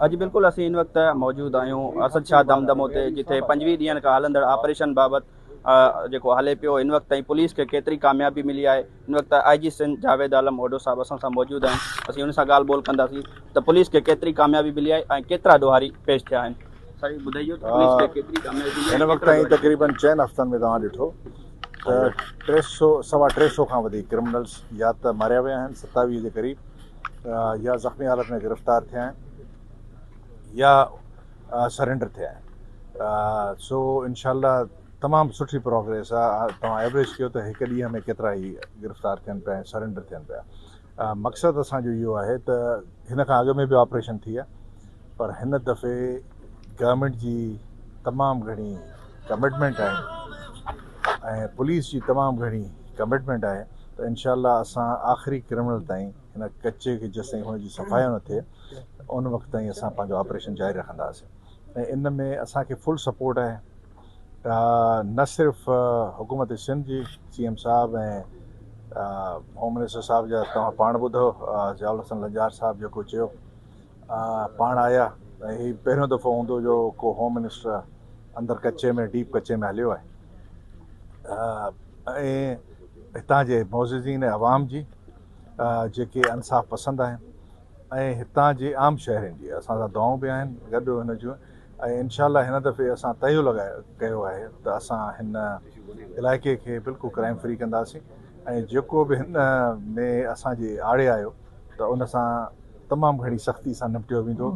اڄ بلڪل اسين هن وقت موجود آهيون اسد شاهه دمدمو تي جتي 25 ڏينهن کان هلندڙ آپريشن بابت جيڪو هلي پيو هن وقت تائين پوليس کي ڪيتري ڪاميابي ملي آهي هن وقت آء جي سنڌ جاويد عالم اوڍو صاحب اسان سان موجود آهن اسين ان سان ڳالهه ٻولهه ڪنداسين ته پوليس کي ڪيتري ڪاميابي ملي آهي ۽ ڪيترا ڏوهاري پيش ٿيا آهن سائين ٻڌائجو ته پوليس کي ڪيتري ڪاميابي ملي هن وقت تائين تقريبن چئن هفتن ۾ توهان ڏٺو ته 300 سوا 300 کان وڌيڪ ڪرمنلز يا ته ماريا ويا آهن 27 جي قريب يا زخمي حالت ۾ گرفتار ٿيا آهن يا سرينڊر ٿيا آهن سو انشاء الله تمام سٺي پروگريس آهي توهان ايوريج ڪيو ته هڪ ڏينهن ۾ ڪيترا ئي گرفتار ٿين پيا ۽ سرينڊر ٿين پيا مقصد اسانجو اهو آهي ته هن کان اڳ ۾ به آپريشن ٿي آهي پر هن دفعي گورنمينٽ جي تمام گهڻي ڪمٽمينٽ آهي ۽ پوليس جي تمام گهڻي ڪمٽمينٽ آهي ته انشاء الله اسان آخري ڪرمنل تائين هن ڪچي کي جيستائين هن جي صفايو نه ٿئي ان وقت تائين اسان پنهنجو آپريشن جاري رکنداسين ۽ ان ۾ اسان کي فل سپورٽ آهي نه صرف حڪومت سنڌ جي سي ايم صاحب ۽ هوم منسٽر صاحب جا توهان پاڻ ٻڌو ضياء الحسن لنجار صاحب جيڪو چيو پاڻ آيا ۽ هي پهريون دفعو هوندو جو ڪو هوم منسٽر اندر ڪچي ۾ ڊيپ ڪچي ۾ هليو آهي ۽ هتان جي معززين ۽ عوام جي جيڪي انصاف پسند آهن ۽ هتان جي عام شهرين جي اسان سان دعائون به آهن گڏ هن جون ۽ انشاء الله هن دفعي اسان طئي لڳائي ڪيو آهي ته اسان هن علائقي کي بلڪل ڪرائم فري ڪنداسين ۽ جيڪو به هن ۾ اسان جي آڙي آيو ته ان سان تمام گهڻي سختي سان نپٽيو ويندو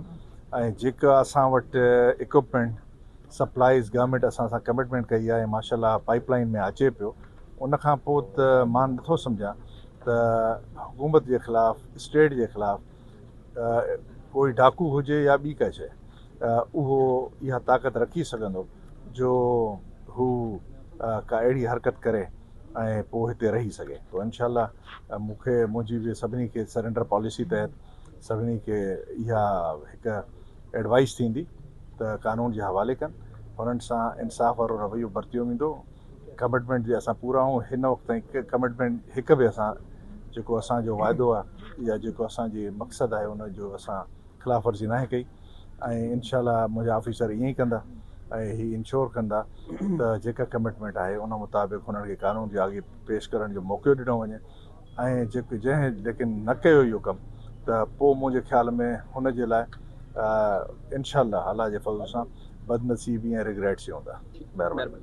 ۽ جيڪا اسان وٽ اڪوپمينٽ سپلائيز گورنمينٽ اسان سان ڪمٽمينٽ ڪئي آهي ماشاء الله پائپ لائن ۾ اچي پيو ان کان پوء ته مان نٿو سمجهان ته حڪومت جي خلاف اسٽيٽ جي خلاف ڪوئي ڊاڪو هجي يا ٻي ڪا شيء اهو اها طاقت رکي سگهندو جو هو ڪا اهڙي حرڪت ڪري ۽ پوء هتي رهي سگهي تو انشاء الله مون کي منهنجي به سڀني کي سرينڊر پاليسي تحت سڀني کي اها هڪ ايڊوائس ٿيندي ته قانون جي حوالي ڪن هنن سان انصاف وارو رويو برتيو ويندو ڪمٽمينٽ جي اسان پورا آهيون هن وقت تائين ڪمٽمينٽ هڪ به اسان جيڪو اسان جو واعدو آهي يا جيڪو اسان جي مقصد آهي ان جو اسان خلاف ورزي ناهي ڪئي ۽ انشاء الله منهنجا آفيسر ائين ئي ڪندا ۽ هي انشور ڪندا ته جيڪا ڪمٽمينٽ آهي ان مطابق هنن کي قانون جي آگي پيش ڪرڻ جو موقعو ڏنو وڃي ۽ جيڪو جنهن ليڪن نه ڪيو اهو ڪم ته پوء منهنجي خيال ۾ هن جي لاء انشاء الله الله جي فضل سان بدنصيبي ۽ ريگريٽس ئي هوندا. مهرباني.